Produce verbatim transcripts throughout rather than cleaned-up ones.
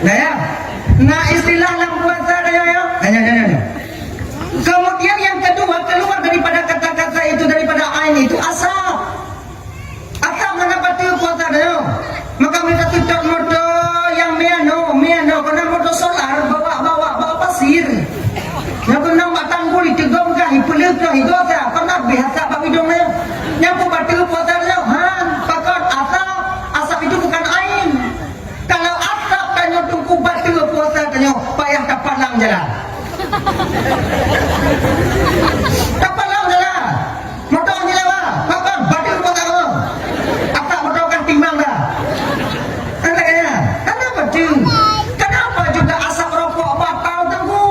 Nah, ya. Nah, istilah lam puasa dah, ya, ya. Nah, ya, ya, ya, ya. Kemudian yang kedua, keluar daripada kata-kata itu, daripada ain itu, asap. Asap mana bateue puasa dah, ya. Maka mereka tutup motor yang meno, meno, kena motor solar, bawa, bawa, bawa pasir. Yang kena bak tanggul, ditegong kah, ipeleuh kah, igosa, pernah bih asap bak bidong, ya. Yang pun bateue puasa dah, ya. Han, pakon asap, asap itu bukan ain. Kalau asap tanyoe teungku bateue puasa tanyoe, payah tapalang jalan. Tapalang jalan. Motor nyewa, pakon bateue puasa kamoe. Asap motor kan timbang dah. Kan tak kaya? Kenapa tu? Kenapa juga asap rokok batal teungku?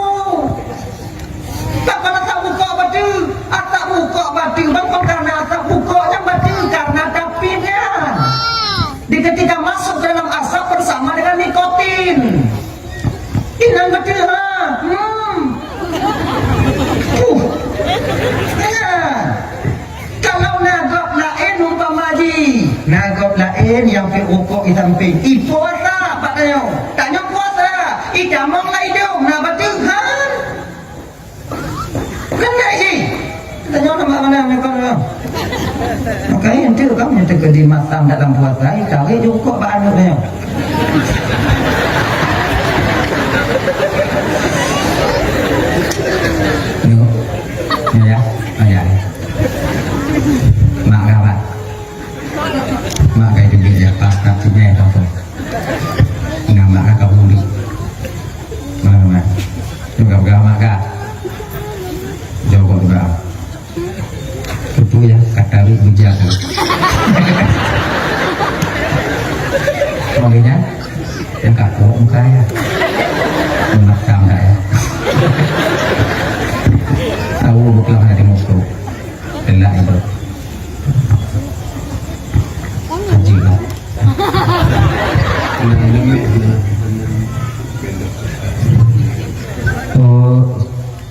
Pakon asap bukok bateue? Asap bukok bateue, bang, karena asap bukok nyang bateue, karena tapin nyan. Di ketika masuk ke dalam asap bersama dengan nikotin. Inan bateue, ha? Hmm. Puh. Ya. Kalau na gob laén umpama jih, na gob laén nyang peuet rukok di sampéng, ipo asap bak tanyoe. Tanyoe puasa, itamong lam idong, na bateue, ha? Kan tak ji? Tanyoe nama mana mereka tu? Makanya ente kamu yang terjadi masam dalam puasa, tarik jongkok bak aneuk dia. Yuk. Ya, ya. Oh, ya. Mak gawat. Mak kai teubiet ya, pas tak punya ya, tau. Nah, mak ka buli. Mana, mana? Pegang-pegang mak ka. Jawab pegang. Itu ya, kata Rik bijak tu. Makanya, yang kaku muka ya. Mematang dah ya. Tahu bukan hati musuh. Telat itu. Haji lah. Oh,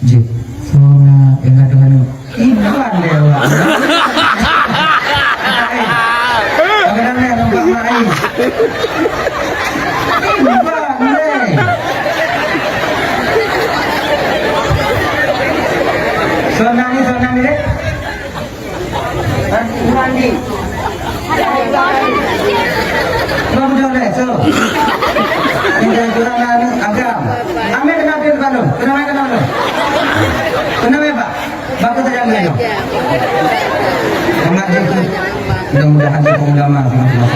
jip. Sona, enggak tuh anu. Iban deh, Wak. Apa namanya, nampak mak ai? Iban deh. Sona ni, sona ni deh. Hah? Mandi. Belum boleh, so. Ini jangan kurang anu, agam. Ambil kena ambil balon. Kena main, kena balon. Kena main, Pak. Bagus saja, Pak. Semangat je tu. Mudah-mudahan dia ulama sama-sama.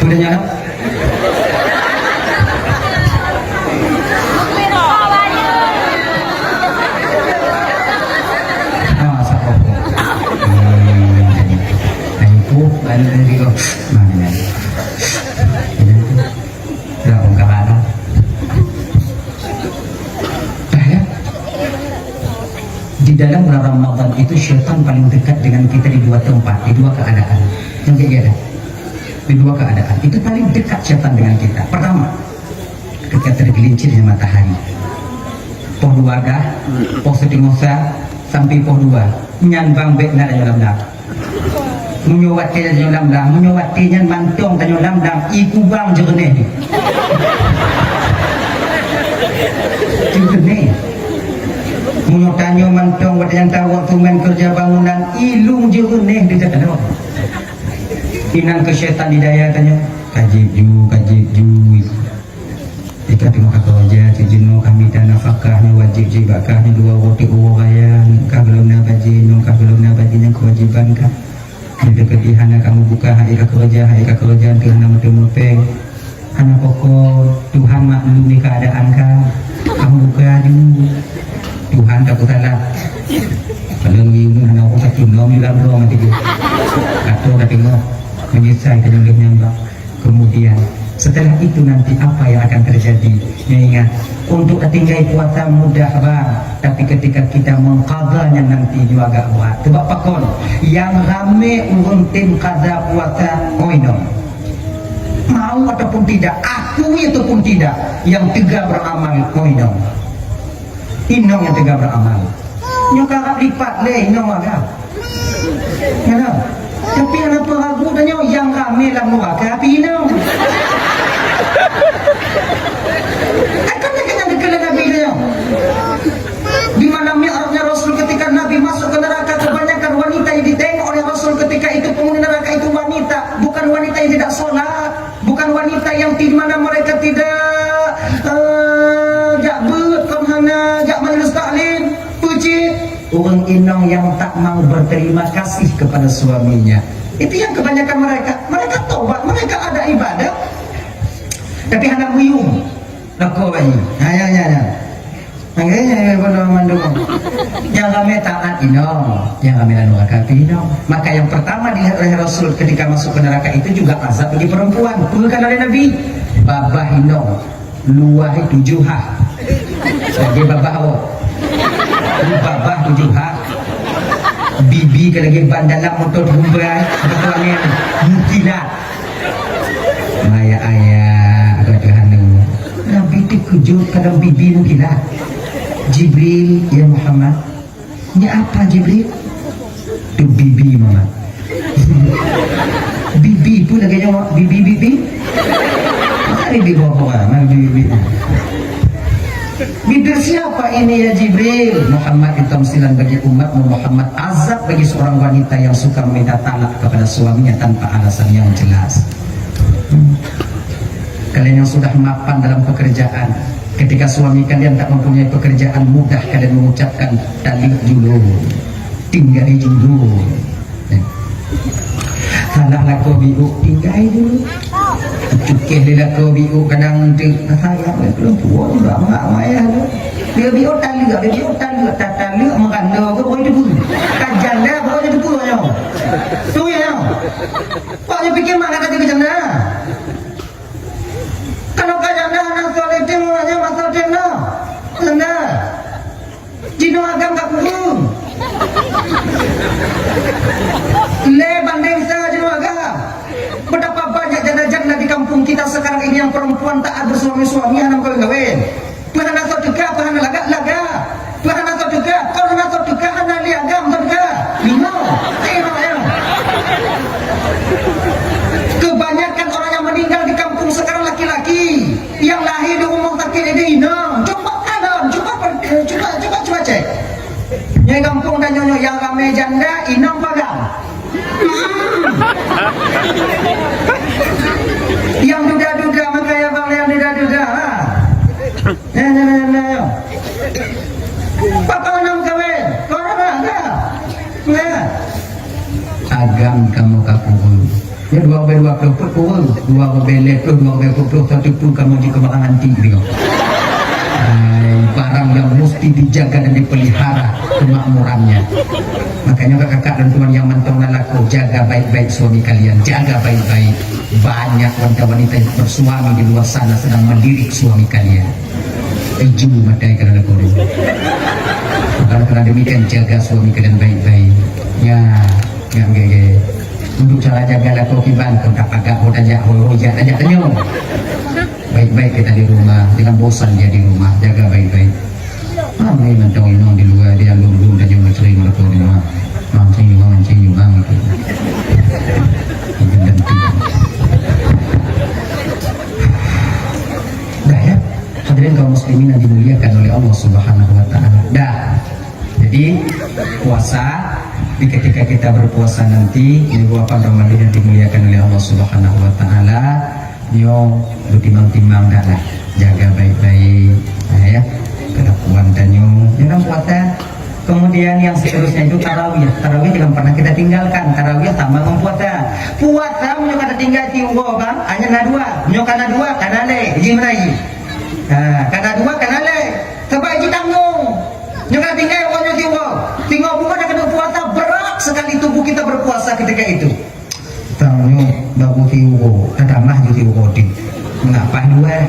Udah nyala? Ah, sapa po? Hmm. Ayo, po, balik dari kau. Mana? Dah, dah. Dah, ya? Di dalam bulan Ramadan itu syaitan paling dekat dengan kita di dua tempat, di dua keadaan. Yang kayak gini. Di dua keadaan. Itu paling dekat syaitan dengan kita. Pertama, ketika tergelincirnya matahari. Poh dua dah, poh siteungoh sa, sampai poh dua. Nyan bang bek na dalam dah. Meunyoe watèe tanyoe lam lam, meunyoe watèe nyan mantong tanyoe lam lam, i kubang jeureunéh nyoe. Jeureunéh. Meunyoe tanyoe mantong watèe nyan tawök seumén keureuja bangunan, i lôn jeureunéh di tanoh. Inan keu syaitan di daya tanyoe, ka jieb ju, ka jieb ju. Jika teuma ka keureuja, cit jinoe kami Nafakah nyoe wajéb jih, bak kah nyoe dua uroe teuk uroe raya, nyoe kah gohlom na bajée, nyoe kah gohlom na bajée, nyan keuwajéban kah. Nyoe teukeudi hana kamoe buka, hai ka keureuja, hai ka keureuja, teuh hana meuteumé péng. Hana pokok, Tuhan maklumi keuadaan kah. Kamoe buka ju. Tuhan ka peusalah. Padahai meunyoe hana ureuëng satu nom di dalam ruang hati dia. Atau ka tengok menyesal ka jeuet nyan, Bang. Kemudian, setelah itu nanti apa yang akan terjadi? Ya, ingat, untuk tinggai puasa mudah, Bang. Tapi ketika kita mengqadanya nanti juga agak berat. Sebab pakon? Yang ramai ureuëng tem qada puasa, oi, nom. Mau ataupun tidak, akui ataupun tidak, yang teuga beramal, oi, nom. Inong nyang teuga beramal. Nyoe karab lipat lé inong agam. Nyoe. Tapi hana peue ragu tanyoe nyang ramé lam nuraka api inong. Akan lagée nyang geukheun lé Nabi tanyoe. Di malam Mi'rajnya Rasul ketika Nabi masuk ke neraka, kebanyakan wanita yang ditengok oleh Rasul ketika itu penghuni neraka itu wanita, bukan wanita yang tidak sholat. Bukan wanita yang di mana mereka tidak, eh, jak beuet, kon hana jak majlis taklim, peucit. Ureuëng inong yang tak mau berterima kasih kepada suaminya. Itu yang kebanyakan mereka. Mereka tobat, mereka ada ibadah. Tapi hana meuyuem. Lakoe bayi. Ha, ya, ya, ya. Oke, ya, ya, bodoh mandum. Yang ramai taat inong, yang ramai lalu akal inong. Maka yang pertama dilihat oleh Rasul ketika masuk ke neraka itu juga azab bagi perempuan. Peue kata oleh Nabi? Babah inong, luah tujuh ha. Sebagai babah awak. Babah tujuh ha. Bibi ka lagée ban dalam motor humbai, motor angin, mutilat. Maya ayah, agak terhanu. Nabi terkejut kadang bibi mutilat. Jibril, ya Muhammad. Ni apa Jibril? Tu bibi mama. Bibi pun lagi nyawa, bibi, bibi. Mari di bawah, mari bibi, bibi. Bibir siapa ini ya Jibril? Muhammad itu tamsilan bagi umatmu Muhammad, azab bagi seorang wanita yang suka meminta talak kepada suaminya tanpa alasan yang jelas. Hmm. Kalian yang sudah mapan dalam pekerjaan, ketika suami kalian tak mempunyai pekerjaan, mudah kalian mengucapkan talak dulu, tinggal dulu. Salah lakoe biôk, tinggai dulu. Cukéh lé lakoe biôk kadang teuk, sayang lé perempuan, bak mak ayah tu. Dia biôk taleuek, dia biôk taleuek, ta-, taleuek meuranda ke, baru jiteupeu. Ka janda, baru jiteupeu nyoe. Tu ya. Pak, dia fikir mak kata dia janda. Kalau ka janda, hana soe lé tem, hana masa tem na. Janda. Jinoe agam ka kureueng. Lé bandeng sa jinoe agam. Betapa banyak janda-janda di kampung kita sekarang ini yang perempuan taat bersuami-suami, hana meukawen-kawen. Peue hana soe teuka, peue hana lagak, lagak. Peue hana soe teuka, kon hana soe teuka, hana lé agam soe teuka. Lima. Eh, Bang, ya. Kebanyakan orang yang meninggal di kampung sekarang laki-laki. Nyang lahé di rumoh sakét idéh inong. Cuba kalon, cuba per-, eh, cuba, cuba, cuba cek. Nyang gampông tanyoe nyoe nyang ramé janda, inong pagang. Hmm. Nyang duda-duda, makanya bang nyang duda-duda, ha. Nah, nah, nah, nah, nah. Papa nam kawin, kau orang mana? Nah. Agam kamoe ka kureueng. Ya, dua ribèe dua ploh peuet kureueng, dua ribèe lhèe ploh, dua ribèe peuet ploh, satu pun kamoe jikeubarang anti tengok. Hai, barang yang mesti dijaga dan dipelihara kemakmurannya. Makanya kakak dan tuan yang mantong na lakoe, jaga baik-baik suami kalian, jaga baik-baik. Banyak wanita-wanita yang bersuami di luar sana sedang melirik suami kalian. Tuju maté kalian lakoe. Kalau, kalau demikian, jaga suami kalian baik-baik. Ya. Nyang gege. Untuk cara jaga lakoe kiban, kon tapagak, ho tajak, ho, ho, jak, tajak tanyong. Baik-baik kita di rumah, jangan bosan dia di rumah, jaga baik-baik. Ramai mantong inong di luar, dia lum-lum tanyong sering lakoe di rumah. Mancing juga, mancing juga gitu. Itu dan itu. Dah ya, hadirin kaum muslimin yang dimuliakan oleh Allah Subhanahu wa taala. Dah. Jadi, puasa, di ketika kita berpuasa nanti, ibu bapak Ramadan yang dimuliakan oleh Allah Subhanahu wa taala, nyoe beutimang-timang dah lah. Jaga baik-baik, nah, ya. Kada puasa. Kemudian yang seterusnya itu tarawih. Tarawih jangan pernah kita tinggalkan. Tarawih sama dengan puasa. Puasa meunyoe ka tatinggai siuroe bang, hanya na dua. Meunyoe ka na dua, ka na lhèe. Jih meunan jih. Ha, ka na dua, ka na lhèe. Sebab jih tanggong. Nyoe ka tinggai uroe nyoe siuroe. Singoh bumoe dah keuneuk puasa, berat sekali tubuh kita berpuasa ketika itu. Tanyoe baru siuroe, tatamah ju siuroe ti. Mengapa dua?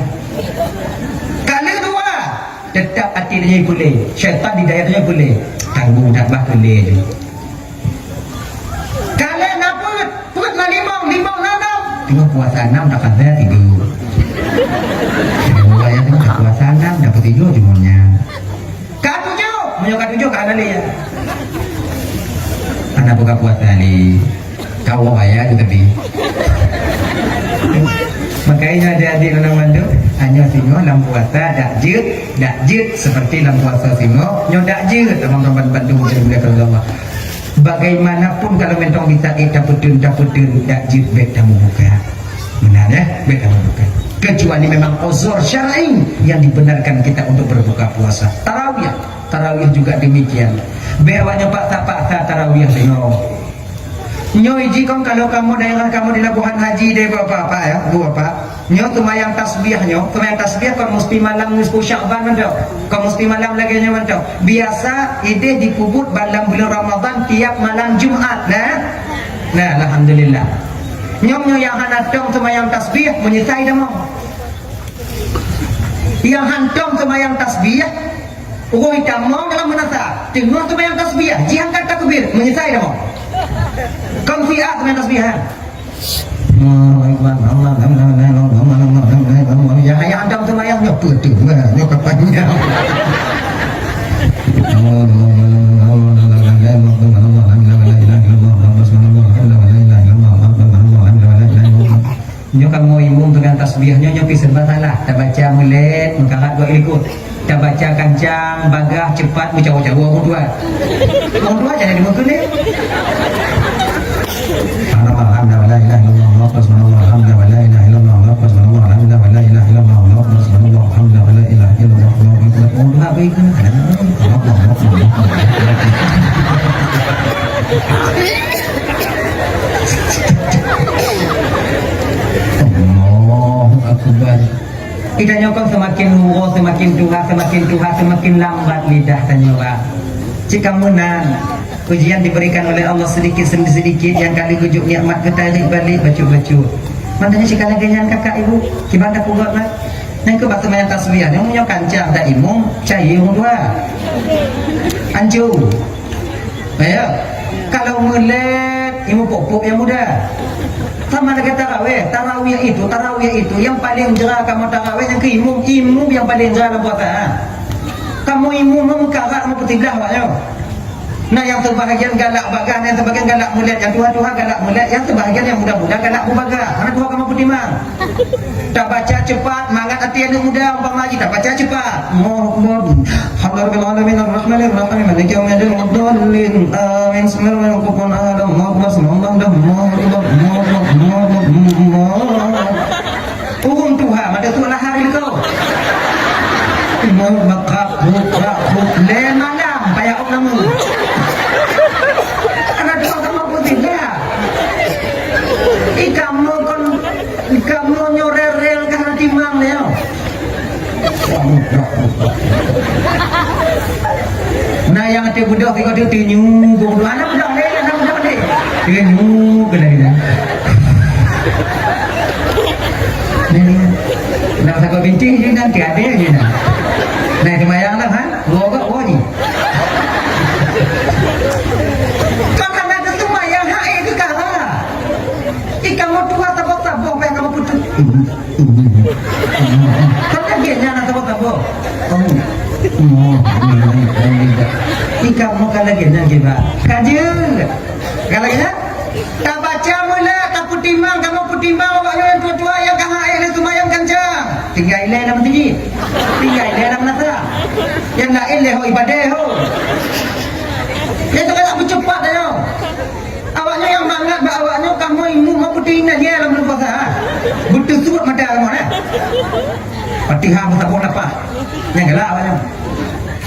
Kalau dua, tetap até nyoe peureulèe. Syaitan di dayah nyoe peureulèe. Tanggung dak bah peureulèe ju. Kalau na peuet, peuet na limong, limong na nam. Tengok puasa nam dah kada tidur. Orang yang tengok puasa nam dapat tidur cumanya. Ka tujoh, meunyoe ka tujoh ka hana lé ya. Hana buka puasa lé. Ka Allah bayar tu tadi. Makanya adik-adik nang mandum, hanya singoh lam puasa dak jeuet, dak jeuet seperti lam puasa singoh, nyoe dak jeuet abang-abang bandum yang dimuliakan oleh Allah. Bagaimanapun kalau mentong bisa kita putun, kita putun, dak jeuet bèk tamu buka. Benar ya, bèk tamu buka. Kecuali memang uzur syar'i yang dibenarkan kita untuk berbuka puasa. Tarawih, tarawih juga demikian. Bèk awak nyoe paksa-paksa tarawih nyoe. Nyoe jikong kalau kamoe daerah kamoe di Labuhan Haji deh Bapak-bapak ya, Bu Bapak. Nyoe seumayang tasbih nyoe, seumayang tasbih kon musti malam nisfu Sya'ban mantong. Kon musti malam lagèe nyoe mantong. Biasa ideh dipeubuet ban lam buleuen Ramadhan tiap malam Jumat, nah. Nah, alhamdulillah. Nyoe nyoe nyang hana tom seumayang tasbih meunyeusai damoe. Nyang hantom seumayang tasbih, ureueng itam mo dalam meunasah, teungoh seumayang tasbih, jiangkat takbir, meunyeusai damoe. Kon siat seumayang tasbih, ha? Allahu Akbar, Allahu Akbar, Allahu Akbar, Allahu Akbar, Allahu Akbar. Ya, ya, hantom seumayang nyoe peue tu? Nyoe kapan nyoe? Nyoe kamoe imum dengan tasbih nyoe, nyoe pih serba salah. Tabaca mulet, meukarat dua ilikot. Tabaca kancang, bagah, cepat, meucawa-cawa ureueng tuha. Ureueng tuha jangan dimeukeun deh. Subhanallah, alhamdulillah, la ilaha illallah, Allahu akbar, subhanallah, alhamdulillah, la ilaha illallah, Allahu akbar, subhanallah, alhamdulillah, la ilaha illallah, Allahu akbar, subhanallah, alhamdulillah, la ilaha illallah, Allahu akbar. Ureueng tuha bèk ikheun, Allahu akbar. Geutanyoe kon seumaken uroe, seumaken tuha, seumaken tuha, seumaken lambat lidah tanyoe, Bang. Cit ka meunan, ujian diberikan oleh Allah sedikit demi sedikit, nyang ka lheueh geujok nikmat geutarék balek bacut-bacut. Maknanya cit ka lagèe nyan kakak ibu, kiban tapeugah lah. Nyang keu bak seumayang tasbih, nyang meunyoe kancang dak imum, cayue ureueng tuha. Ancu. Ya. Kalau mulet, imum pop-pop nyang muda. Sama lagèe tarawih. Tarawih itu, tarawih itu yang paling jera kamoe tarawih nyang keu imum, imum yang paling jera lam puasa. Kamoe imum meukarat meupeusiblah awaknyoe. Nah, nyang seubahagian galak bagah, nyang seubahagian galak mulet, nyang tuha-tuha galak mulet, nyang seubahagian nyang muda-muda galak beubagah. Hana tuha kamoe peutimang. Tabaca cepat, mangat até aneuk muda umpama jih tabaca cepat. Allahu Akbar. Alhamdulillahirabbil alamin, arrahmanirrahim, maliki yaumiddin, waladdallin. Amin. Bismillahirrahmanirrahim. Allahu Akbar, Allahu Akbar, Allahu Akbar, Allahu Akbar, Allahu Akbar. Ureueng tuha mata tu lah hari kau. Mau bakap, buka, buk, lé malam, payah ôk kamoe. Anak tuha kamoe putih dah. Ih, kamoe kon Kamoe nyoe rel-rel ka hana timang nyoe. Nah, nyang até beudôh tiga tu tinyu, gong dua anak beudôh lé, anak beudôh lé. Tinyu keunan kita. Nak sagoe binti je nan, tiada je nan. Nah, seumayang lah, ha? Dua gok, dua je. Maka nak seumayang, ha, eh, ke kara. Ih, kamoe tuha saboh-saboh, payah kamoe putôh. Kon lagèe nyan na saboh-saboh. Ih, kamoe ka lagèe nyan kiban. Ka jeuet. Ka lagèe nyan? Tabaca meulah, tapeutimang, kamoe peutimang awak nyoe nyang tuha-tuha nyang ka hana ék lé seumayang kancang. Tinggai ilèe lam sijid. Tinggai ilèe lam nasa. Nyang laén lé ho ibadah ho. Nyang tu galak beucupat tanyoe. Awaknyoe nyang mangat bak awaknyoe kamoe imum meupeutinggi na jih lam buleuen puasa, ha. Beuteusuet mata kamoe, nah. Fatihah meusaboh lapah. Nyang galak awaknyoe.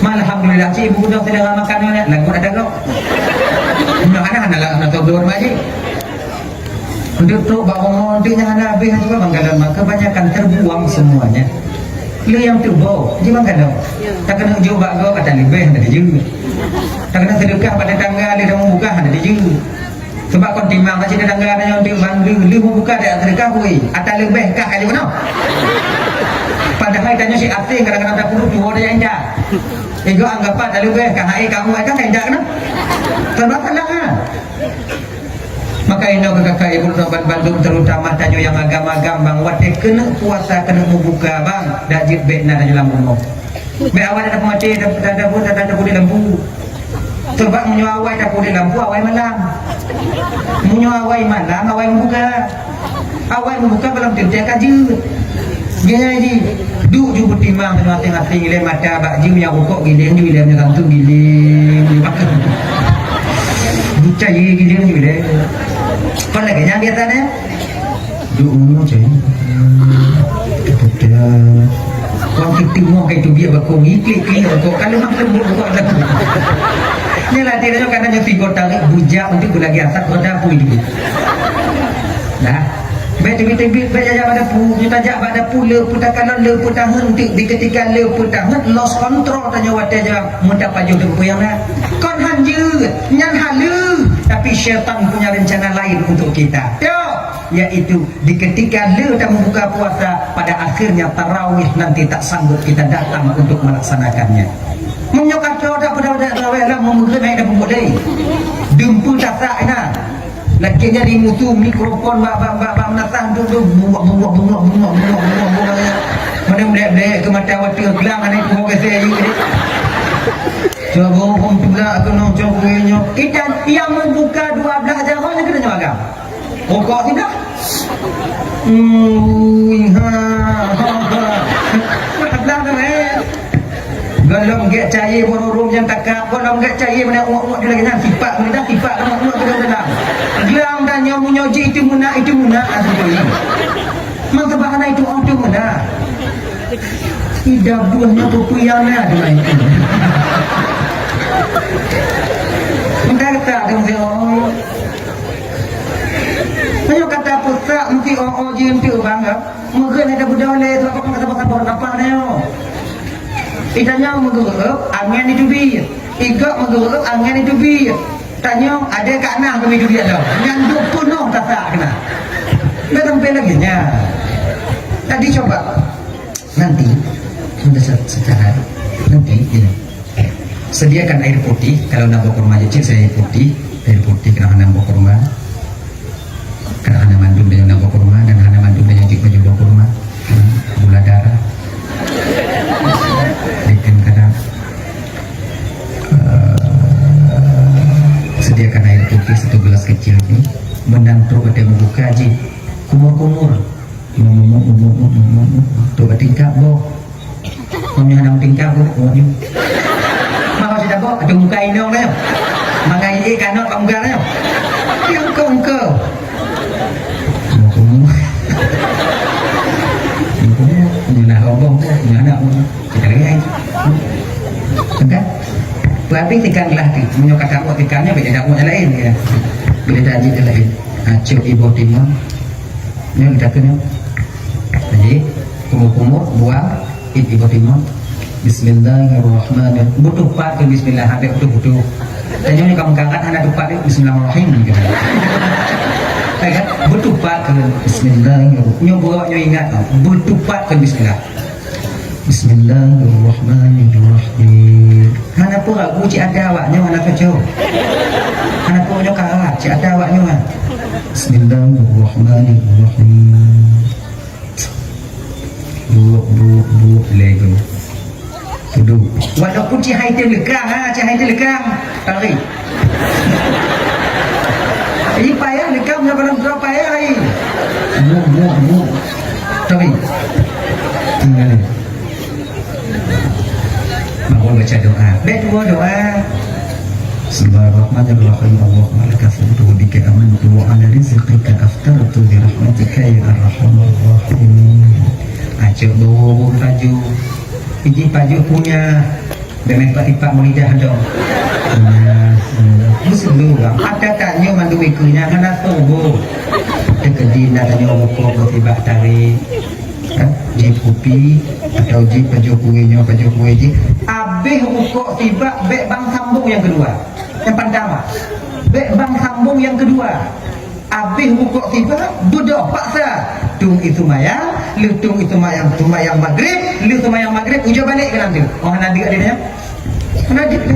Alhamdulillah, cik ibu dah sedang makan ni, lagu ada kau. Nyoe hana, hana, hana, hana, hana, hana, hana, untuk trok bak rumoh, untuk nyang hana habéh juga bangkalon, maka kebanyakan terbuang semuanya. Le nyang tuboh, di bangkalon. Tak kena jok bak gop, ata leubeh, tak jeuet. Tak kena sedekah pada tangga, le dah membuka, tak jeuet. Sebab kon timang, tak cita tangga, ada nyang untuk bantu, le membuka, tak sedekah, weh. Ata leubeh, kah kali mana? Padahal tanya si asing, kadang-kadang tak perlu, tua dah yang indah. Ego anggap tak leubeh, kah hai kamu, kah indah kena. Serba salah, kan? Maka inoe keu kakak ibu sobat bandum, terutama tanyoe nyang agam-agam bang, watée keuneuk puasa keuneuk mubuka bang, dak jeuet bék na tanyoe lam rumoh. Bék awai dak maté, dak dak dak dak pudek lampu. Sebab meunyoe awai dak pudek lampu, awai malam. Meunyoe awai malam, awai mubuka. Awai mubuka malam teuntée ka jeuet. Jadi, duek ju beutimang masing-masing, ilée mata bak jih, nyang rukok giléng ju, ilée nyang tantu giléng ju. Bucai giléng ju ilée. Kon lagée nyan biasa nyan. Duek nyoe cai. Betul. Wang kita mau kayak tu biar bakong iklik klik rukok. Kalau mak lembut rukok dah. Ni lah dia kan hanya tiga tarik bujak untuk lagi asap roda pun itu. Nah. Bék teubiet-teubiet, bék jak-jak bak dapu. Nyoe tajak bak dapu, le peue takalon, le peue taheuet, di ketika le peue taheuet, lost control tanyoe watée jak meuta pajoh teumpeue nyang na. Kon han jeuet, nyan haleue, tapi syaitan punya rencana lain untuk kita. Yo, yaitu di ketika le tamubuka puasa, pada akhirnya tarawih nanti tak sanggup kita datang untuk melaksanakannya. Meunyoe ka trok dak peudawai lam meumeugeut naik dah peubuet lé. Dumpeue tasak inan. Lagée nyan di mutu mikrofon bak, bak, bak, bak meunasah tu, tu, buak, buak, buak. Mana blek-blek ke mata watée gelang aneuk tuha gesé ayu tadi. Coba hom tula keunoe cok nyoe. Kita yang membuka dua belah jalan ni kena nyoe agam. Rokok tidak? Hmm, ha, ha, ha. Belah tu, eh. Golom gek cayée bororong nyang takab, golom gek cayée mana uak-uak di lagée nyan, sipak mudah, sipak kena uak di dalam. Glam dan nyoe munyoe ji itu muna, itu muna, ah, situ ni. Mang tebak hana itu, oh, itu muna. Ida buah nyoe pupuyang na dengan itu. Minta kata dengan saya, oh. Ayo kata pesak mesti oh, oh, ji untuk bangga. Mungkin ada budaya lain, sebab apa kata pasal apa, apa na nyoe. Itanya meugeureup, angén iteubiet. Igok meugeureup, angén iteubiet. Tanyoe ada kat nah kami iteubiet dah. Nyan duek peunoh tasak kena. Dah sampai lagi nya. Tadi coba. Nanti, sudah se-, secara, nanti, ya. Sediakan air putih, kalau nak buat kurma cicit, saya air putih. Air putih kena hana buat kurma. Kadang hana mandum dan hana buah kurma, dan hana mandum dan jeuet baju buah kurma. Hmm, gula darah. Bikin kadang, eh, sediakan air putih satu gelas kecil ni. Meunan trok watée mubuka ji. Kumur-kumur. Mumuk, mumuk, mumuk, mumuk. Trok bak tingkap boh. Meunyoe hana meutingkah, buruk, buruk nyoe. Maka sudah bok, atu muka inong nyoe. Mangai ié kanot bak muka nyoe. Dia engkau-engkau. Muka-muka. Muka-muka. Nyoe nah roboh, nyoe anak, nyoe. Kita dengar. Kan? Berarti tikan gelah tu. Meunyoe kata awak tikannya, beda dah awak yang lain, ya. Beda dah jin yang lain. Ha, cok iboh timun. Nyoe kita kena. Jadi, kumur-kumur, buang. Ih, ibu timun. Bismillahirrahmanirrahim. Butuh pat keu bismillah, habéh butuh-butuh. Tanyoe nyoe ka meukarat hana tupat, bismillahirrahmanirrahim. Ya kan? Butuh pat keu bismillahirrahmanirrahim. Nyoe buat nyoe ingat, butuh pat keu bismillah. Bismillahirrahmanirrahim. Hana peue ragu cit ada awak nyoe hana cocok. Hana peue nyoe karat cit ada awak nyoe. Bismillahirrahmanirrahim. Buok, buok, buok, lego. Tudu. Walaupun cihai teuh lekang, ha, cihai teuh lekang. Tarik. Ini payah lekang, nggak pernah berapa payah lagi. Buok, buok, buok. Tarik. Tinggal. Maka baca doa. Baik, dua doa. Bismillahirrahmanirrahim. Allahumma laka sumtu wa bika amantu wa ala rizqika aftartu bi rahmatika ya arhamar rahimin. Acok bawa bom baju. Iji pajoh punya, bemeh pak tipak meulidah dong. Punya, hmm. Meuseulu bang. Ada tanyoe mandum ikeu nyan hana tuboh. Teukeudi na tanyoe bukok beusibak tarék. Kan? Jép kupi atau jép pajoh kue nyoe, pajoh kue jép. Abéh bukok sibak, bék bang sambung nyang keudua. Nyang pertama, bék bang sambung nyang keudua. Abéh bukok sibak, beudôh paksa. Tueng ie seumayang, lheueh tueng ie seumayang, seumayang magrib, lheueh seumayang magrib, ujoe balek keu nanggroe. Oh, hana deuk lé nyan? Hana deuk lé.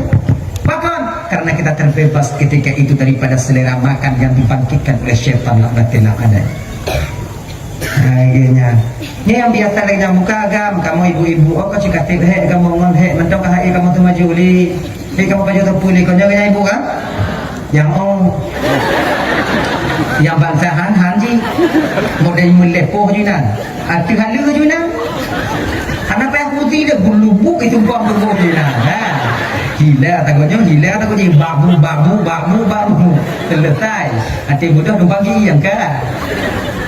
Pakon? Karena kita terbebas ketika itu daripada selera makan yang dibangkitkan oleh syaitan laknatillah alaih. Hai, geuh nyan. Nyan nyang biasa lagèe nyang buka agam, kamoe ibu-ibu, oh, ka cit ka tiep hék, kamoe ngon hék, mantong ka hai kamoe teumaju lé. Hék kamoe pajoh teupeu lé, kon nyan geuh nyan ibu kan? Nyang oh. Nyang bansa han, han jih. Model meulepoh ju nan. Ateueh haleue ju nan. Hana payah putih deh, bulu buk itu buang tuboh ju nan. Ha. Hila takutnya, hila takutnya. Babu, babu, babu, babu. Selesai. Até mudah numpang gigi yang ka.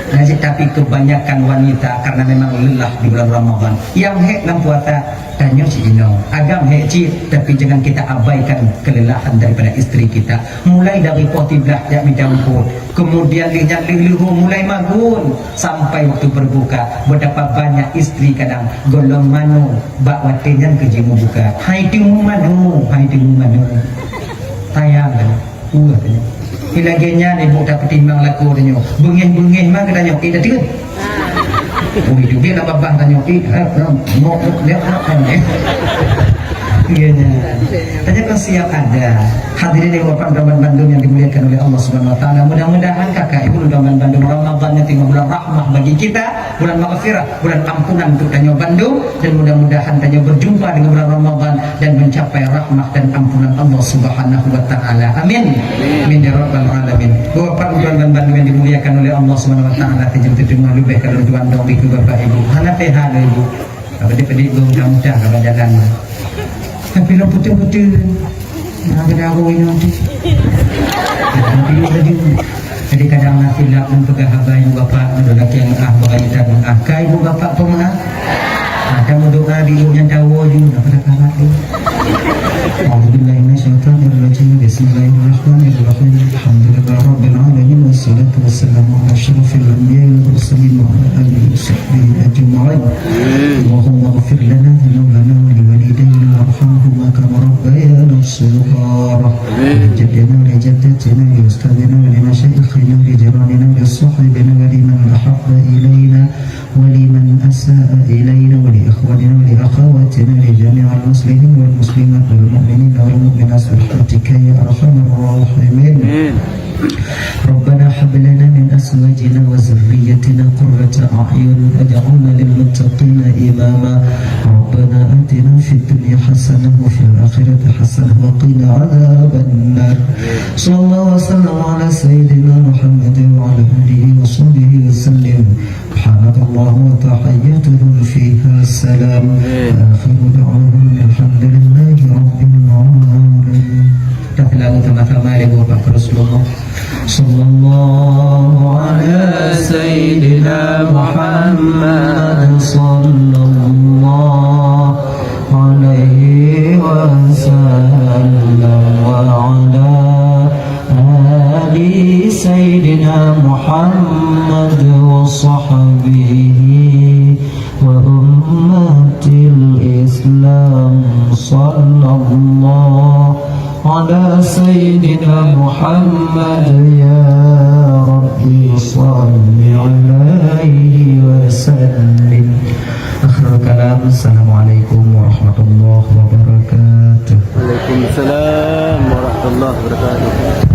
Nah, tapi kebanyakan wanita karena memang lelah di bulan Ramadan. Nyang hék lam puasa, tanyoe cit inoe. Agam hék cit, tapi jangan kita abaikan kelelahan daripada istri kita. Mulai dari poh siblah jak mita umpot. Kemudian lheueh nyan lheueh leuhô mulai magun sampai waktu berbuka. Betapa banyak istri kadang gohlom manoe bak watèe nyan keu jimeubuka. Hai teungku manoe, hai teungku manoe. Sayang kan? Wah, tanya. Di lagèe nyan ibu tapeutimang lakoe tanyoe. Beungéh-beungéh mah geutanyoe, eh, dah teuh. Oh, itu dia nak babah tanyoe, eh, eh, eh, ngok, ngok, ngok, ngok, ngok. Iya, nyan. Tanya kau siap ada. Hadirin yang Bapak dan bandum yang dimuliakan oleh Allah Subhanahu wa Taala. Mudah-mudahan kakak ibu dan bandum Ramadan yang timang bulan rahmah bagi kita, bulan maghfirah, bulan ampunan untuk tanyoe bandum, dan mudah-mudahan tanyoe berjumpa dengan bulan Ramadan dan mencapai rahmah dan ampunan Allah Subhanahu wa Taala. Amin. Amin ya rabbal alamin. Bapak dan bandum yang dimuliakan oleh Allah Subhanahu wa Taala, sejam tujuh malu beh kalau tuan dong itu Bapak Ibu. Hana pihak ibu. Apa dia pedih belum kamu dah kalau jalan. Tapi lo putus-putus. Nah, ada aku ini nanti. Jadi kadang na silap meupeugah haba ibu bapak, meudulaki nyang ah, bagaimana nyang ah. Ka ibu bapak peumeu'ah? Ada meudoa di ibu nyang tawoe ju, na pada karat tu. A'udzubillahi minasyaitonirrajim. Bismillahirrahmanirrahim. Alhamdulillahirabbil alamin, wassalatu wassalamu ala asyrafil anbiya'i wal mursalin wa ala alihi wa sahbihi ajma'in. Allahumma ighfir lana dzunubana wa liwalidayna warhamhuma kama rabbayana shighara. Amin. Jadina wa jaddatina wa ustadzina wa li masyayikhina wa li jiranina wa li sahibina wa liman ahabba ilaina wa liman asa'a ilaina wa li ikhwanina wa li akhawatina wa li jami'il muslimin wal muslimat wal mu'minin wal mu'minat bi rahmatika ya arhamar rahimin. Amin. Rabbana hab lana min azwajina wa dzurriyyatina qurrata a'yun waj'alna lil muttaqina imama. Rabbana atina fid dunya hasanah wa fil akhirati hasanah wa qina adzabannar. Sallallahu wa sallam ala sayyidina Muhammad wa ala alihi wa sahbihi wa sallim. Subhanakallahumma wa tahiyyatuhum fiha salam. Amin. Wa akhiru da'wana alhamdulillahi rabbil alamin. Kita selalu sama-sama ya, Bapak Rasulullah. Sallallahu ala sayyidina Muhammad sallallahu alaihi wasallam wa ala ali sayyidina Muhammad wa sahbihi wa ummatil Islam. Sallallahu ala sayyidina Muhammad, ya Rabbi salli alaihi wa sallim. Akhirul kalam, assalamualaikum warahmatullahi wabarakatuh. Waalaikumsalam warahmatullahi wabarakatuh.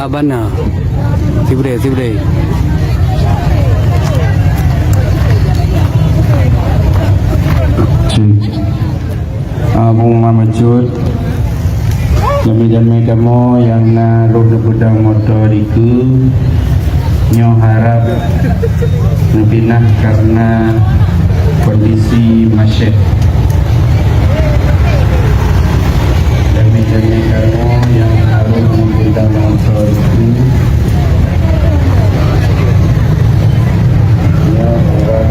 Bana. Sibreh, sibreh. Abu Mamat Cut, jamé-jamé kamoe nyang na roh neupeudong moto dikeue, nyoe harab neupinah kareuna kondisi masyet. Jamé-jamé kamoe nyang na roh neupeudong moto dikeue, nyoe harab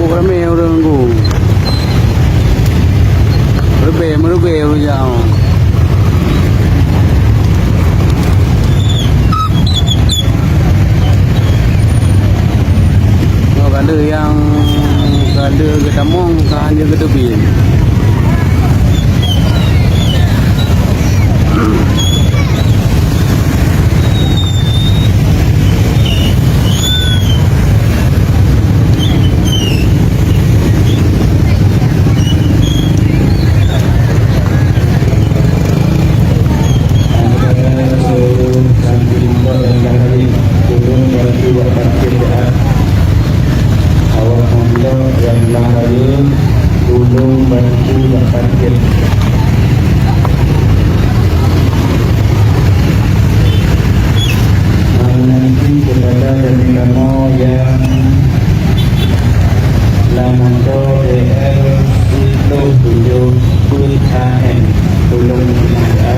Oh, ramé ureueng nunggu. Meureubeue, meureubeue ureueng jak. Oh, ka lheueh nyang, ka lheueh geutamong, ka han jeuet geuteubiet. Bantu bak parkir. Meunan cit kepada kami kamoe nyang lam moto D R siplôh tujoh peuet A M, tulông meunan A